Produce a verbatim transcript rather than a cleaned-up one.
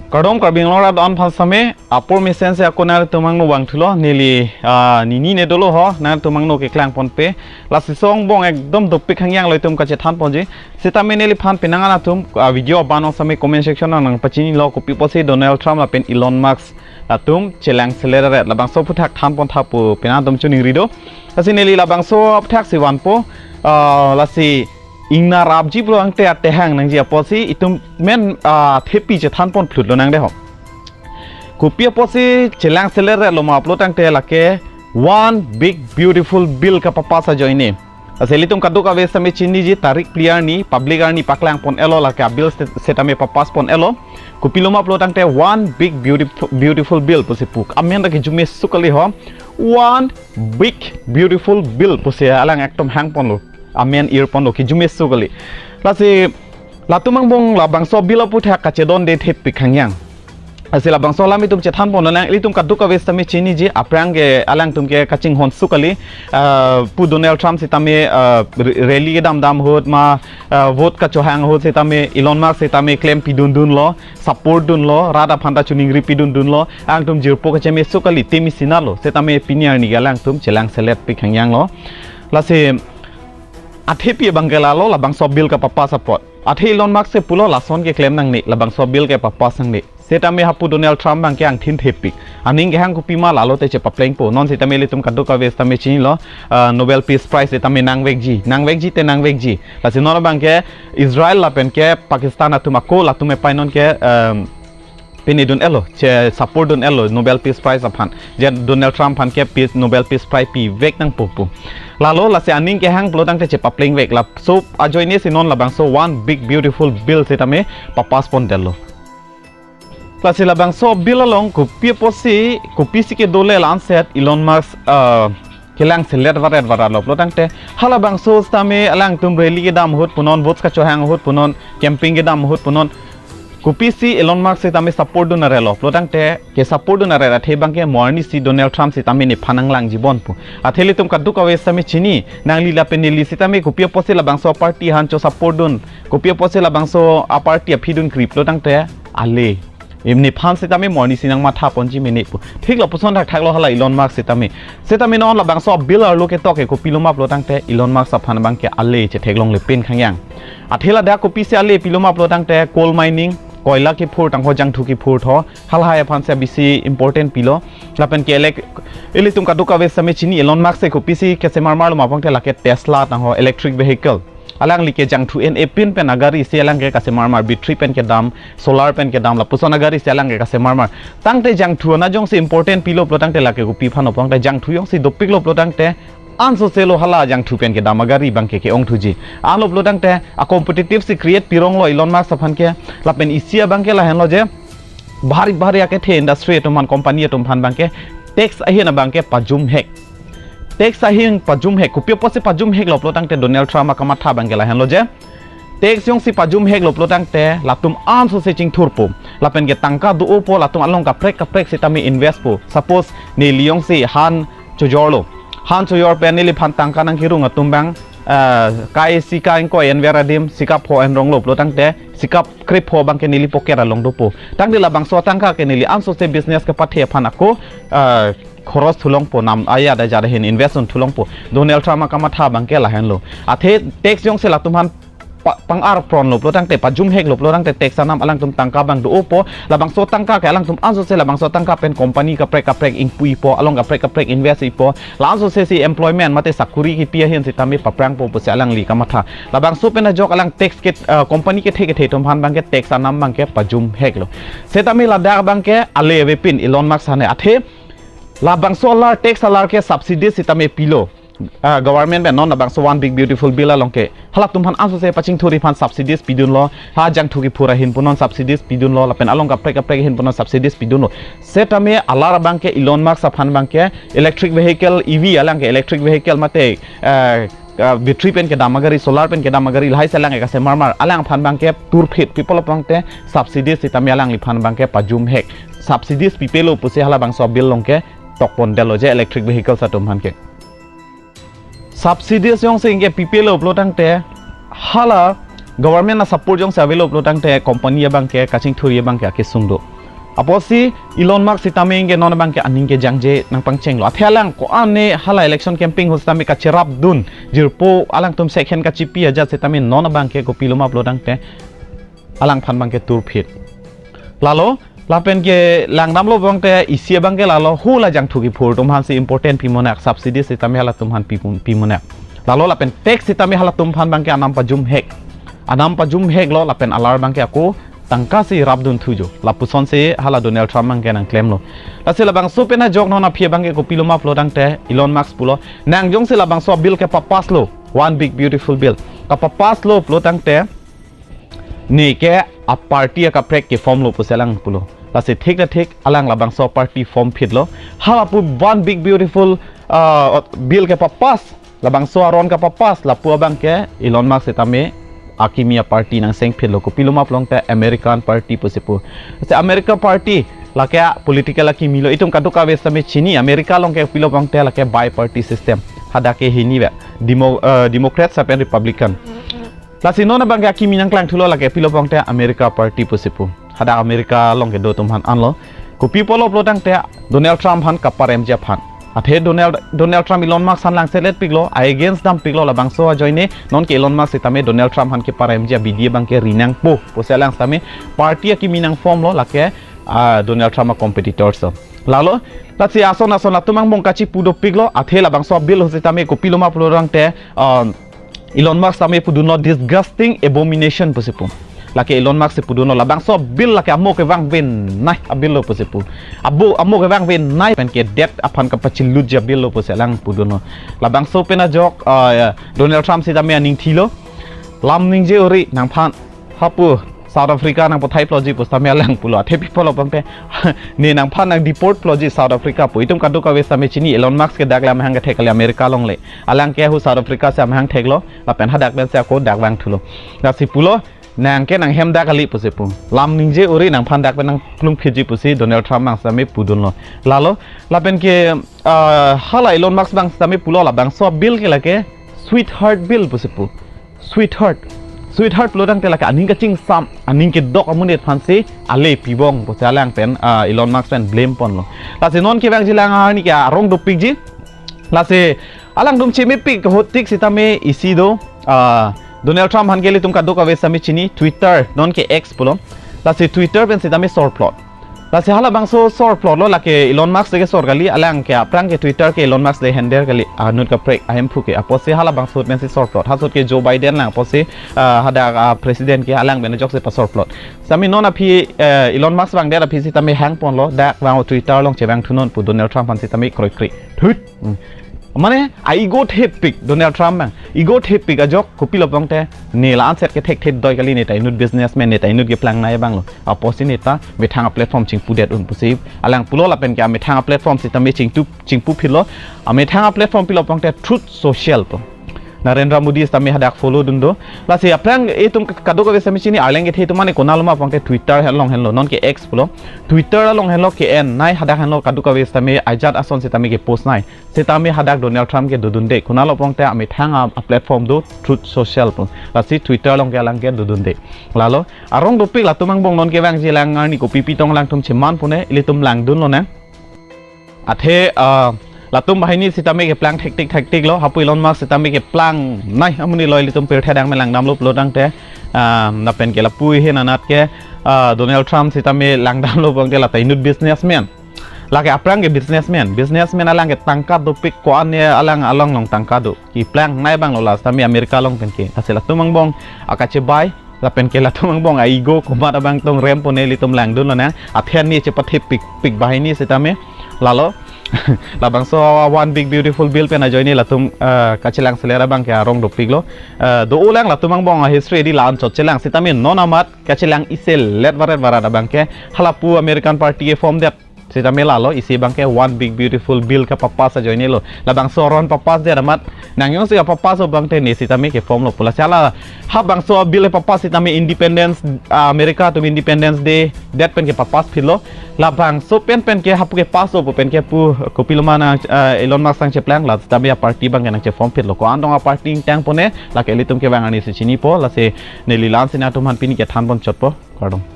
Kardom Karbi Anglong rat an aphan sitame, apor mesen si ako nangtum angno vangthulo, neli, ah, nini ne dolo ho, nangtum angno keklang ponpe. Lasi song bong ekdom dopik hangyang lo itum kachethan ponji. Sitame neliphan penang an atum, ah, video abang sitame comment section nang nangpachinilo, kopi apotsi Donald Trump lapen Elon Musk atum chelang selet ret, labangso aphuthak than pontha pu penang atum choningri do. Lasi neli labangso aphuthak si vanpo, ah, lasi ingnar apji pulo tangte atehang nangji apotsi itum men, ah, thepi chethan pon phlut lonang dei ho. Kopi apotsi chelang selet ret lo ma pulo tangte lake One Big Beautiful Bill kapapass ajoine. Lasi ilitum kadokave sitame chiniji tarik phli arni, public arni paklang pon-elo lake a-bill set-, setame papass pon-elo. Kopilo ma pulo tangte One Big Beautiful, Beautiful Bill pusi pu. Amen ta kejume su kali ho. One Big Beautiful Bill pusi alang ekdom hang ponlo. Amen ir ponlo, kejume su kali. Lasi latum angbong labangso bill aphuthak kachedonde thepik hangyang. Lasi labangso alam itum chethan pon nang, ilitum kadokave sitame chiniji, aphrang ke alangtum ke kachinghon su kali, ah, pu Donald Trump sitame, ah, r-, rally kedam dam ahut ma, ah, vote kachohang ahut sitame Elon Musk sitame klem pidun dunlo, support dunlo, rat aphan ta choningri pidun dunlo, alangtum jirpo kacheme su kali, temi sinalo, sitame pini arni ke alangtum chelang selet pik hangyang lo. Lasi athepi abang ke lalo labangso bill kapapass apot. Athe Elon Musk si pulo lason keklem nangne, labangso bill kepapass nangne. Setame hapu Donald Trump abang ke angthin thepik. Aning kehang kopi ma lalo te chepaplengpo. Non sitame ilitum kadokave sitame chinilo, ah, Nobel Peace Prize sitame nangvekji. Nangvekji te nangvekji. Lasi non abang ke Israel lapen ke Pakistan atum ako latum epai non ke, ehm, pini dun-elo, che support dun-elo Nobel Peace Prize aphan. Je Donald Trump aphan ke Peace, Nobel Peace Prize pivek nangpo pu. Lalo lasi aning kehang pulo tangte chepaplengvek la. So ajoine si non labangso One Big Beautiful Bill sitame papass pondetlo. Lasi labangso bill along kopi apotsi, kopisi kedo le la-anset Elon Musk, ah, kelang selet varet varet lo pulo tangte. Halabangso sitame alangtum rally kedam ahut punon, votes kachohang ahut punon, campaign kedam ahut punon. Kopisi Elon Musk sitame support dun arelo pulo tangte, ke support dun aret athe abang ke mo arni si Donald Trump sitame nephan nanglangji bon pu. Athe ilitum kadokave sitame chini, nangli lapen neli sitame kopi apotsi labangso party aphan cho support dun, kopi apotsi labangso a-party aphi dunkri pulo tangte ale. Im nephan sitame mo arni si nangmatha ponji mene pu. Thik lapuson thakthak lo hala Elon Musk sitame. Sitame non labangso bill arlo ketok ke kopilo ma pulo tangte Elon Musk aphan abang ke ale chetheklongle pen hangyang. Athe ladak kopisi ale pilo ma pulo tangte coal mining, koila kephur tangho jangthu kephur tho, halahai aphan si bisi important pilo. Lapen ke elek-, ilitum kadokave sitame chini Elon Musk si kopisi kesemarmar lo ma pulo tangte lake Tesla tangho electric vehicle. Alangli ke jangthu en-e pin pen agari si alang ke kasemarmar, battery pen kedam, solar pen kedam, lapuson agari si alang ke kasemarmar. Tangte jangthu ana jongsi important pilo pulo tangte lake kopi aphan lo pulo tangte jangthu jongsi dopik lo pulo tangte ansose lo hala jangthu pen kedam agari abang ke ke-ongthuji. Anlo pulo tangte a-competitive si create pironglo Elon Musk aphan ke, lapen isi abang ke lahenlo je bhari bhari akethe industry atum aphan, company atum aphan abang ke tax ahin abang ke pajumhek. Tax ahin pajumhek, kopi apotsi pajumheklo pulo tangte Donald Trump akamatha abang ke lahenlo je tax jongsi pajumheklo pulo tangte latum ansose chingthurpo. Lapen ke tangka do-opo, latum along kaprek kaprek sitame invest po. Suppose neli jongsi han chojorlo, han chojor pen neliphan tangka nangkerung atum abang, ah, kai sika ingkoi enver adim sika pho enronglo pulo tangte sika krepho abang ke neli pocket along dopo. Tangte labangso tangka ke neli ansose business kepathe aphan ako, ah, khoros thulongpo, nam ajat ajat ahin invest dun thulongpo. Donald Trump akamatha abang ke lahenlo. Athe tax jongsi latum aphan pa-, pang-ar pronlo pulo tangte, pajumheklo pulo tangte tax anam alangtum tangka abang do-opo, labangso tangka ke alangtum ansose labangso tangka pen company kaprek kaprek ingpuipo, along kaprek kaprek invest ipo, la-ansose si employment mate sakuri kipi ahin sitame paprangpo pusi alangli kamatha. Labangso pen ajok alang tax ke, ah, company kethe kethe atum aphan abang ke tax anam abang ke pajumheklo. Setame ladak abang ke ale avepin Elon Musk aphan he. Athe labangso alar tax alar ke subsidy sitame pilo. Ah, government pen non labangso One Big Beautiful Bill along ke halatum aphan ansose pachingthurji aphan subsidies pidunlo, ha jangthu kephur ahin punon subsidies pidunlo, lapen along kaprek kaprek ahin punon subsidies pidunlo. Setame alar abang ke Elon Musk aphan abang ke electric vehicle, E V alang ke electric vehicle mate, eh, ah, battery pen kedam agari, solar pen kedam agari, lahai si alang ke kasemarmar, alang aphan abang ke turphit, people aphan te subsidies sitame alangliphan abang ke pajumhek. Subsidies pipelo pusi halabangso bill along ke tokpondetlo je electric vehicles atum aphan ke. Subsidies jongsi ingke pipelo pulo tangte, hala government a-support jongsi avelo pulo tangte company abang ke kachingthurji abang ke akesung do. Apotsi Elon Musk sitame ke non abangke aning kejangje nangpangchenglo. Athe alang ko-an ne hala election campaign ahut sitame kacherapdun, jirpo alangtum second kachipi ajat sitame non abangke kopiloma pulotangte alangphan abangke turphit. Lalo, lapen ke langdamlo abangte isi abangke lalo hula jangthu kiphur atum aphansi important pimonat, subsidy sitame halatum aphan pi, pimonat. Lalo lapen tax sitame halatum aphan abangke anam pajumhek. Anam pajumheklo lapen alar abangke ako tangka si rapdun thujo. Lapusonsi hala Donald Trump abangke nangklemlo. Lasi labangso pen ajok non aphi abangke kopiloma pulotangte Elon Musk pulo, nang jongsi labangso bill kepapasslo, One Big Beautiful Bill kapapasslo pulotangte, ne ke a party akaprek keformlo pusi alang pulo. Lasi thik ta thik alang labangso party formphitlo. Halapu One Big Beautiful, ah, bill kepapass, labangso aron kapapass, lapu abangke Elon Musk sitame akimi a party nangsengphitlo. Kopiloma pulotangte American Party pusi pu. Lasi America Party lake political akimilo. Itum kadokave sitame chini, America along ke pilo pulotangte lake bi-party system. Hadak ke hini ve. Demo, eh, Democrats lapen Republican. Lasi non abangke akimi nangklangthulo lake pilo pulotangte America Party pusi pu. Hadak America along kedo atum aphan anlo. Kopi apotlo pulotangte Donald Trump aphan kaparemji aphan. Athe Donald, Donald Trump Elon Musk aphan langselet piklo, a against dam piklo, labangso ajoine non ke Elon Musk sitame Donald Trump aphan keparemji abidi abangke ri nangpo pusi alang sitame party akimi nangformlo lake, ah, Donald Trump a competitor so. Lalo, lasi ason ason latum angbong kachipu dopiklo, athe labangso bill ahut sitame kopiloma pulotangte, ah, Elon Musk sitame pudunlo disgusting abomination pusi pu. Lake Elon Musk si pudunlo labangso bill lake amo kevangvenei a bill lo pusi pu. Abo amo kevangvenei pen ke debt aphan kapachilutji a bill lo pusi alang pudunlo. Labangso pen ajok, ah, ya, Donald Trump sitame aning thilo. Lam ningje uri nangphan hapu South Africa nangpathai ploji pusitame alang pulo. Athe pi apotlo pulotangte ne nangphan nang deport ploji South Africa pu. Itum kadokave sitame chini Elon Musk ke dak le amahang kethek kali America along le. Alang ke hu South Africa si amahang theklo. Lapen hadak pensi ako dak vangthulo. Lasi pulo nang ke nanghem dak kali pusi pu. Lam ningje uri nangphan dak pen nangplungphitji pusi Donald Trump abang sitame pudunlo. Lalo, lapen ke, ah, hala Elon Musk abang sitame pulo labangso bill ke lake sweetheart bill pusi pu. Sweetheart. Sweetheart pulotangte lake aning kachingsam, aning kedok amonit aphansi ale pibong pusi alang pen, ah, Elon Musk pen blame ponlo. Lasi non kevangji alang arni ke arong dopikji. Lasi alangtum chemepik ahut tik sitame isi do, ah, Donald Trump aphan ke ilitum kadokave sitame chini, Twitter, non ke X pulo. Lasi Twitter pen sitame sorplot. Lasi halabangso sorplotlo, lake Elon Musk ke sor kali, alang ke aphrang ke Twitter ke Elon Musk le handle kali, anut kaprek ahemphu ke. Apotsi halabangso ahut pensi sorplot. Halaso ahut ke Joe Biden lang, apotsi, ah, hadak, ah, president ke alang pen ajoksi pasorplot. Sitame non aphi, eh, Elon Musk vangdet aphi sitame hang ponlo, dak vang Twitter along chevangthunon pu Donald Trump aphan sitame kroikre. Thut. Hmm. Mane, a ego thepik Donald Trump abang. Ego thepik ajok kopilo pulotangte ne la-an set kethekthe doi kali, ne ta inut businessman, ne ta inut keplangnei abang lo. Apotsi ne ta methang a platform chingpudet un pusi alang pulo, lapen ke amethang a platform sitame chingtu, chingpuphitlo. Amethang a platform pilo pulotangte Truth Social pu. Narendra Modi sitame hadak follow dun do. Lasi aphrang itum kadokave sitame chini, arleng kethe atum mane konatlo ma pulotangte Twitter along henlo, non ke X pulo. Twitter along henlo ke-en nei, hadak henlo kadokave sitame ajat ason sitame kepost nei. Sitame hadak Donald Trump ke dodunde. Konatlo pulotangte amethang a, a platform do Truth Social pu. Lasi Twitter along ke alang ke dodunde. Lalo, arong dopik latum angbong non kevangji alang arni kopi pitong alangtum cheman pune, ilitum langdun lonang. Athe, ah, latum banghini sitame keplang thektik thektik lo, hapu Elon Musk sitame keplangnei amonit lo, ilitum pirthe adang pen langdamlo pulotangte, ah, lapen ke lapu ahin anat ke, ah, Donald Trump sitame langdamlo pulotangte la ta inut businessman. Lake aphrang ke businessman, businessman alang ke tangka dopik, ko-an ne alang along along tangka do. Keplangnei abang lo la sitame America along pen ke. Lasi latum angbong akachebai, lapen ke latum angbong a ego komat abang tong rem pune, ilitum langdun lonang. Aphian ne chepathepik pik banghini sitame. Lalo, labangso One Big Beautiful Bill pen ajoine latum, eh, kachelang selet abang ke arong dopiklo. Eh, do-olang latum angbong a history di la-anchot chelang sitame non amat kachelang iselet varet varat abang ke halapu American Party keform det sitame lalo, isi abang ke One Big Beautiful Bill kapapass ajoine lo. Labangso aron papassdet amat nang jongsi kapapass pulotangte ne sitame keformlo pu. Lasi hala habangso bill papass sitame Independence, ah, America atum Independence Day det pen kepapassphitlo. Labangso pen pen ke hapu kepass pu pen ke pu kopilo ma nang, ah, Elon Musk nangcheplang, la sitame a party abang ke nangcheformphitlo. Ko-an tong a party ingtang pune, lake ilitum kevang arni si chinipo, lasi neli la-an si nangtum aphan pini kethan ponchotpo. Kardom.